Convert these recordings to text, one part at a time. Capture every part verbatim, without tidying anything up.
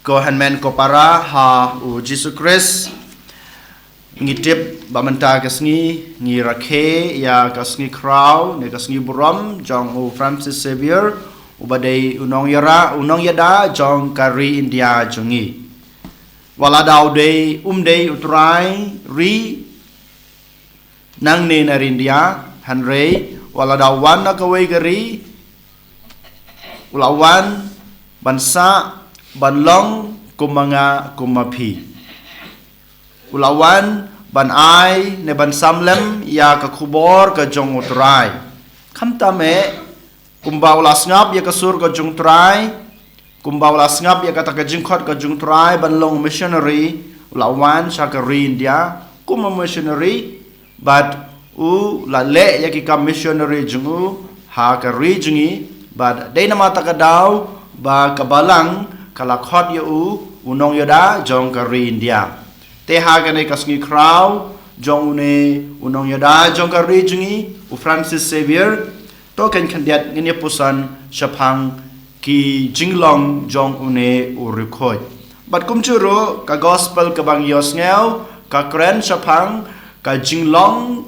Ko hynmen ko para ha u Jisu Khrist, ngi tip ba mynta ka sngi ngi rakhe ïa ka sngi khraw ne ka sngi burom jong u Francis Xavier, uba dei u nongïarap, u nongïada jong ka ri India jong ngi. Wat la da u dei, um dei u trai ri nangne na ri India, hynrei wat la da u wan na kawei ka ri, u la wan ban sah, ban long kum ma nga kum ma phi. U la wan ban ai ne ban sam lem ïa ka khubor ka jong u Trai. Khamtam eh, kumba u la sngap ïa ka sur ka jong u Trai, kumba u la sngap ïa kata ka jingkhot ka jong u Trai ban long missionary, u la wan sha ka ri India kum u missionary, bad u la leh ïa ki kam missionary jong u ha ka ri jong ngi, bad dei namar kata ka daw ba ka Balang ka la khot ïa u u nongïada jong ka ri India. Te ha kane ka sngi khraw jong une u nongïada jong ka ri jong ngi, u Francis Xavier, to kan khyndiat ngin ïa puson shaphang ki jinglong jong une u riewkhuid. Bad kumjuh ruh ka gospel kaba ngi ïohsngew ka kren shaphang ka jinglong,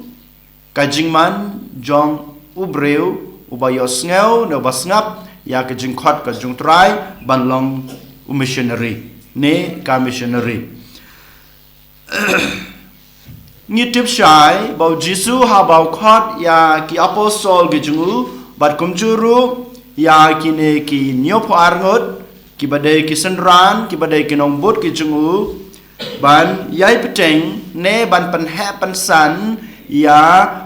ka jingman jong u briew uba ïohsngew ne uba sngap ïa ka jingkhot ka jong u Trai ban long u missionary ne ka missionary. Ngi tip shai ba u Jisu haba u khot ïa ki apostol ki jong u, bad kumjuh ruh ïa kine ki hynñiewphew ar ngut kiba dei ki synran, kiba dei ki nongbud ki jong u, ban ïai bteng ne ban pynheh pynsan ïa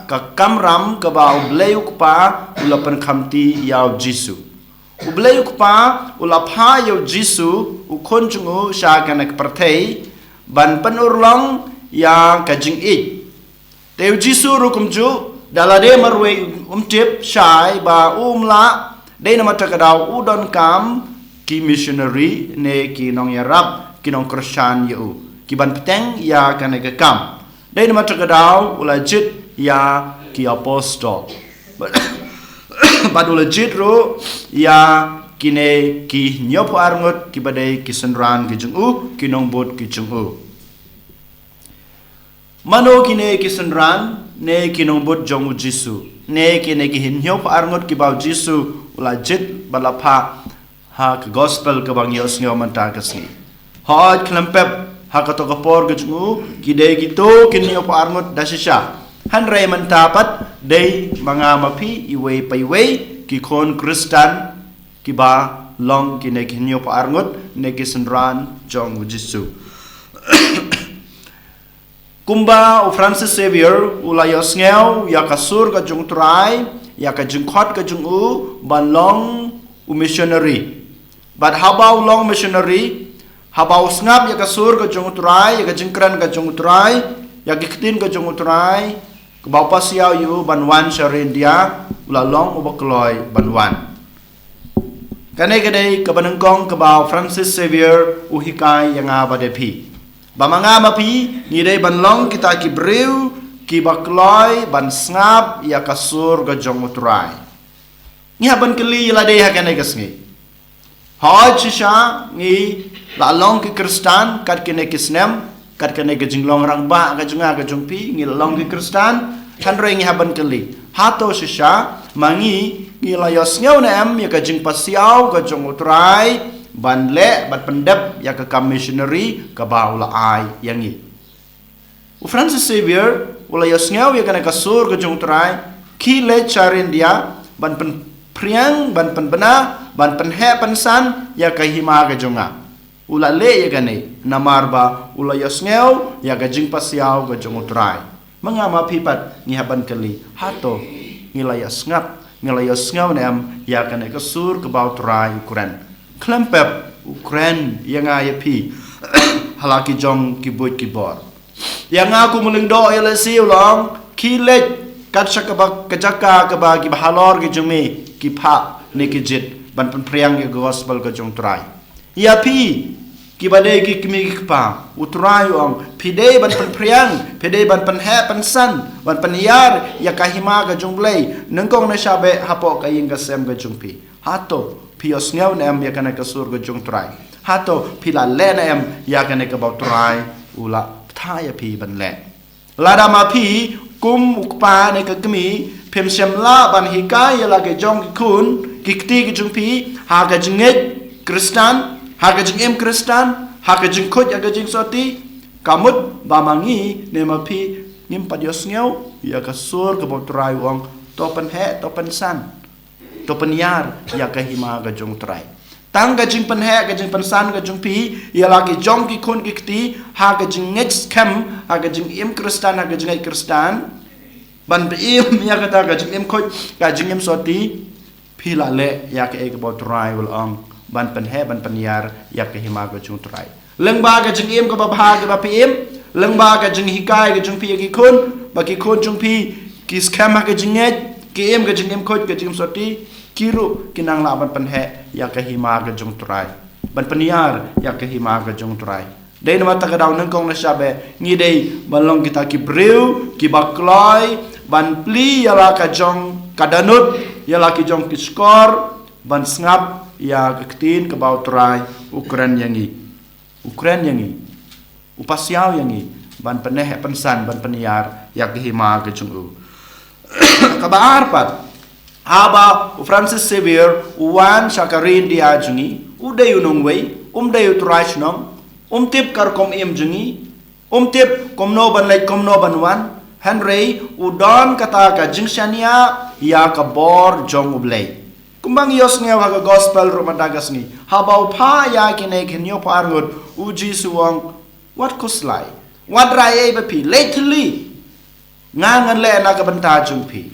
ka kamram kaba u Blei u Kpa u la pynkhamti ïa u Jisu. U Blei u Kpa u la phah ïa u Jisu, u khun jong u, sha kane ka pyrthei ban pynurlong ïa ka jingïeit. Te u Jisu ruh kumjuh, da lade marwei um tip shai ba um lah, dei namar kata ka daw u donkam ki missionary ne ki nongïarap, ki nongkyrshan ïa u, ki ban bteng ïa kane ka kam. Dei namar kata ka daw u la jied ïa ki apostol. Bad u la jied ruh ïa kine ki hynñiewphew ar ngut kiba dei ki synran ki jong u, ki nongbud ki jong u. Mano kine ki synran ne ki nongbud jong u Jisu, ne kine ki hynñiewphew ar ngut kiba u Jisu u la jied bad la phah ha ka gospel kaba ngi ïohsngew mynta ka sngi? Hooid, khlem pep ha kato ka por ka jong u ki dei kito ki hynñiewphew ar ngut da shisha. Hynrei mynta pat dei ma nga ma phi iwei pa iwei ki khun Khristan kiba long kine ki hynñiewphew ar ngut ne ki synran jong u Jisu. Kumba u Francis Xavier u la ïohsngew ïa ka sur ka jong u Trai, ïa ka jingkhot ka jong u ban long u missionary. Bad haba u long missionary, haba u sngap ïa ka sur ka jong u Trai, ïa ka jingkren ka jong u Trai, ïa ki ktien ka jong u Trai, kaba u pasiaw ïa u ban wan sha ri India, u la long uba kloi ban wan. Kane ka dei kaba nyngkong kaba u Francis Xavier u hikai ïa nga bad ïa phi. Ba ma nga ma phi ngi dei ban long kita ki briew kiba kloi ban sngap ïa ka sur ka jong u Trai. Ngi hap ban kylli ïa lade ha kane ka sngi. Hooid, shisha ngi la long ki Khristan kat kine ki snem, kat kane ka jinglong rangbah ka jong nga ka jong phi, ngi la long ki Khristan. Hynrei ngi hap ban kylli, hato shisha ma ngi ngi la ïohsngew ne em ïa ka jingpasiaw ka jong u Trai ban leh bad pyndep ïa ka kam missionary kaba u la ai ïa ngi? U Francis Xavier u la ïohsngew ïa kane ka sur ka jong u Trai, khie leit sha ri India ban pynphriang, ban pynbna, ban pynheh pynsan ïa ka hima ka jong nga. U la leh ïa kane namar ba u la ïohsngew ïa ka jingpasiaw ka jong u Trai. Ma nga ma phi pat ngi hap ban kylli, hato ngi la ïa sngap, ngi la ïohsngew ne em ïa kane ka sur kaba u Trai u kren? Khlem pep u kren ïa nga ïa phi ha la ki jong ki buit ki bor. Ïa nga kum u lyngdoh ïalehse u la ong, khie leit kat sha kaba, ka jaka kaba kiba halor ki jong me ki phah ne ki jied ban pynphriang ïa ka gospel ka jong u Trai. Ïa phi, Kiba dei ki kmie ki kpa, U Trai u ong, phi dei ban pynphriang, phi dei ban pynheh pynsan, ban pynïar ïa ka hima ka jong U Blei, nyngkong na shabeh hapoh ka ïing ka sem ka jong phi. Hato phi ïohsngew ne em ïa kane ka sur ka jong U Trai? Hato phi la leh ne em ïa kane kaba U Trai u la bthah ïa phi ban leh? Lada ma phi kum u kpa ne ka kmie, phim shym lah ban hikai ïa la ki jong ki khun ki kti ki jong phi ha ka jingngeit Khristan, ha ka jingim Khristan, ha ka jingkhuid, ha ka jingsotti, ka mut ba ma ngi ne ma phi ngim pat ïohsngew ïa ka sur kaba U Trai u ong, to pynheh, to pynsan, to pynïar ïa ka hima ka jong U Trai. Tang ka jingpynheh, ka jingpynsan ka jong phi ïa la ki jong ki khun ki kti ha ka jingngeit skhem, ha ka jingim Khristan, ha ka jingngeit Khristan, ban phi im ïa kata ka jingim khuid, ka jingim sotti, phi la leh ïa kaei kaba U Trai u la ong, ban pynheh, ban pynïar ïa ka hima ka jong U Trai. Lyngba ka jingim kaba bha kaba phi im, lyngba ka jinghikai ka jong phi ïa ki khun, ba ki khun jong phi ki skhem ha ka jingngeit, ki im ka jingim khuid, ka jingim sotti, ki ruh ki nang lah ban pynheh ïa ka hima ka jong U Trai, ban pynïar ïa ka hima ka jong U Trai. Dei namar kata ka daw nyngkong na shabeh ngi dei ban long kita ki briew kiba kloi ban plie ïa la ka jong ka dohnud, ïa la ki jong ki shkor, ban sngap ïa ka ktien kaba U Trai u kren ïa ngi. U kren ïa ngi, u pasiaw ïa ngi ban pynheh, pynsan, ban pynïar ïa ka hima ka jong u. Kaba ar pat, haba u Francis Xavier u wan sha ka ri India jong ngi, u dei u nongwei, um dei u trai shnong, um tip ka rukom im jong ngi, um tip kumno ban leit, kumno ban wan, hynrei u don kata ka jingshaniah ïa ka bor jong U Blei. Kumba ngi ïohsngew ha ka gospel ruh mynta ka sngi, haba u phah ïa kine ki hynñiew phew ar ngut, u Jisu u ong, wat khuslai, wat rai ei ba phi, leit thylli, nga ngan leh na ka bynta jong phi.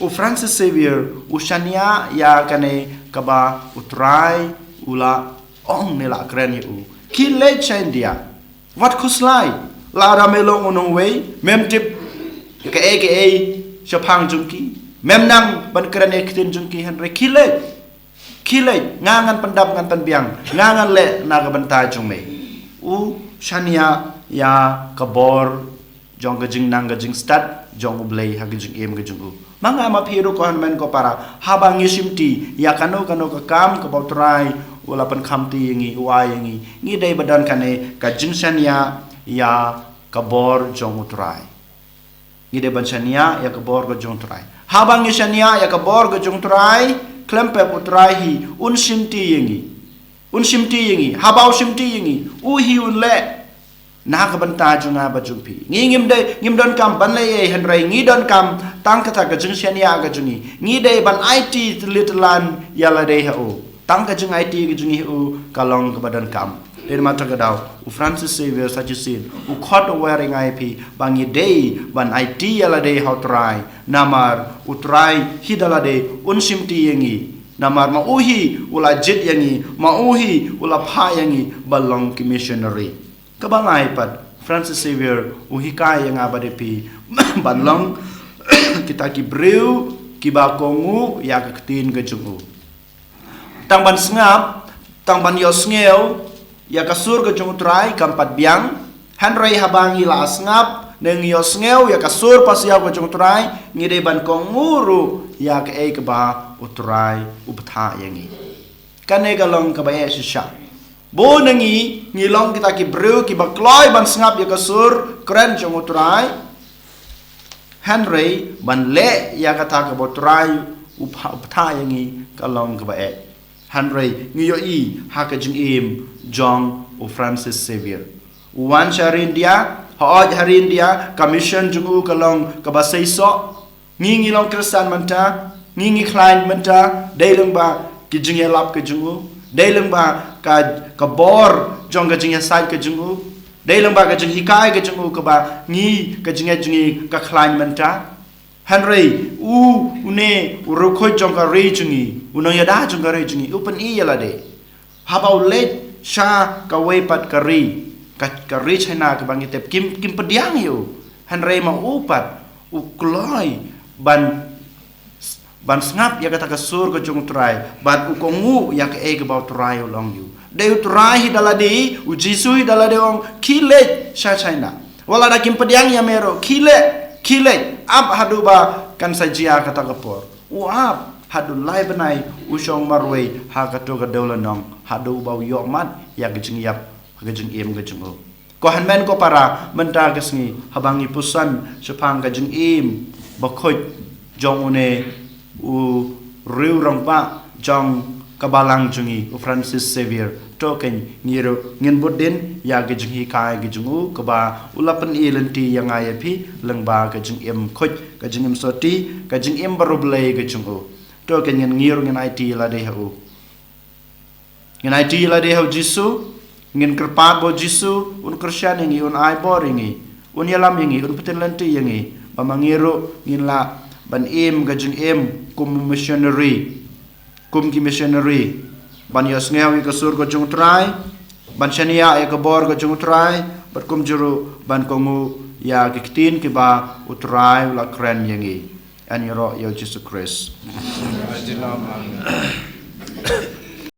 U Francis Xavier u shaniah ïa kane kaba U Trai u la ong ne la kren ïa u, khie leit sha India. Wat khuslai, lada me long u nongwei, mem tip kaei kaei shaphang jong ki, mem nang ban kren ïa ka ktien jong ki, hynrei khie leit, khie leit, nga ngan pyndap, ngan pynbiang, nga ngan leh na ka bynta jong me. U shaniah ïa ka bor jong ka jingnang, ka jingstad jong U Blei ha ka jingim ka jong u. Ma nga ma phi ruh, ko hynmen ko para, haba ngi shimti ïa kano kano ka kam kaba U Trai u la pynkham ti ïa ngi, u ai ïa ngi, ngi dei ba don kane ka jingshaniah ïa ka bor jong U Trai. Ngi dei ban shaniah ïa ka bor ka jong U Trai. Haba ngi shaniah ïa ka bor ka jong U Trai, khlem pep U Trai hi un shimti ïa ngi. Un shimti ïa ngi, haba u shimti ïa ngi, u hi un leh na ka bynta jong nga bad jong phi. Ngi ngim dei, ngim donkam ban leh ei, hynrei ngi donkam tang kata ka jingshaniah ka jong ngi. Ngi dei ban aiti tylli tyllan ïa lade ha u. Tang ka jingaiti ka jong ngi ha u ka long kaba donkam. Dei namar kata ka daw u Francis Xavier sa shisien u khot u wer ïa nga ïa phi ba ngi dei ban aiti ïa lade ha U Trai. Namar U Trai hi da lade un shimti ïa ngi. Namar ma u hi u la jied ïa ngi, ma u hi u la phah ïa ngi ban long ki missionary. Kaba lai pat, Francis Xavier u hikai ïa nga bad ïa phi ban long kita ki briew kiba kohnguh ïa ka ktien ka jong u. Tang ban sngap, tang ban ïohsngew ïa ka sur ka jong U Trai kam pat biang, hynrei haba ngi la sngap ne ngi ïohsngew ïa ka sur pasiaw ka jong U Trai, ngi dei ban kohnguh ruh ïa kaei kaba U Trai u bthah ïa ngi. Kane ka long kaba eh shisha. Bun na ngi ngi long kita ki briew kiba kloi ban sngap ïa ka sur kren jong U Trai, hynrei ban leh ïa kata kaba U Trai u bthah ïa ngi ka long kaba eh. Hynrei ngi ïohi ha ka jingim jong u Francis Xavier. U wan sha ri India, hooid ha ri India ka mission jong u ka long kaba seisoh. Ngi ngi long Khristan mynta, ngi ngi khlaiñ mynta, dei lyngba ki jingïalap ka jong u, dei lyngba ka, ka bor jong ka jingïasaid ka jong u, dei lyngba ka jinghikai ka jong u kaba ngi ka jingngeit jong ngi ka khlaiñ mynta. Hynrei u, une u riewkhuid jong ka ri jong ngi, u nongïada jong ka ri jong ngi, u pyni ïa lade. Haba u leit sha kawei pat ka ri, ka, ka ri China kaba ngi tip kim, kim pdiang ïa u. Hynrei ma u pat u kloi ban ban sngap ïa kata ka sur ka jong u Trai, bad u kohnguh ïa kaei kaba u Trai u la ong ïa u. Dei u Trai hi da lade, u Jisu hi da lade u ong, khie leit sha China. Wat lada kim pdiang ïa me ruh, khie leit, khie leit, ap haduh ba kan sa jia kata ka por. U ap haduh lai bnai, u shong marwei ha kato ka dewlynnong, haduh ba u ïohmad ïa ka jingïap, ka jingim ka jong u. Ko hynmen ko para, mynta ka sngi, haba ngi puson shaphang ka jingim bakhuid jong une u riewrangbah jong ka balang jong ngi, u Francis Xavier, to kein ngi ruh ngin bud dien ïa ka jinghikai ka jong u, kaba u la pyni lynti ïa nga ïa phi lyngba ka jingim khuid, ka jingim sotti, ka jingim bariewblei ka jong u. To kein ngin, ngi ruh ngin aiti lade ha u. Ngin aiti lade ha u Jisu, ngin kyrpad ba u Jisu un kyrshan ïa ngi, un ai bor ïa ngi, un ïalam ïa ngi, un pyntip lynti ïa ngi, ba ma ngi ruh ngin lah ban im ka jingim kum missionary, kum ki missionary, ban ïohsngew ïa ka sur ka jong u Trai, ban shaniah ïa ka bor ka jong u Trai, bad kumjuh ruh ban kohnguh ïa ki ktien kiba u Trai u la kren ïa ngi. Yn ïaroh ïa u Jisu Khrist.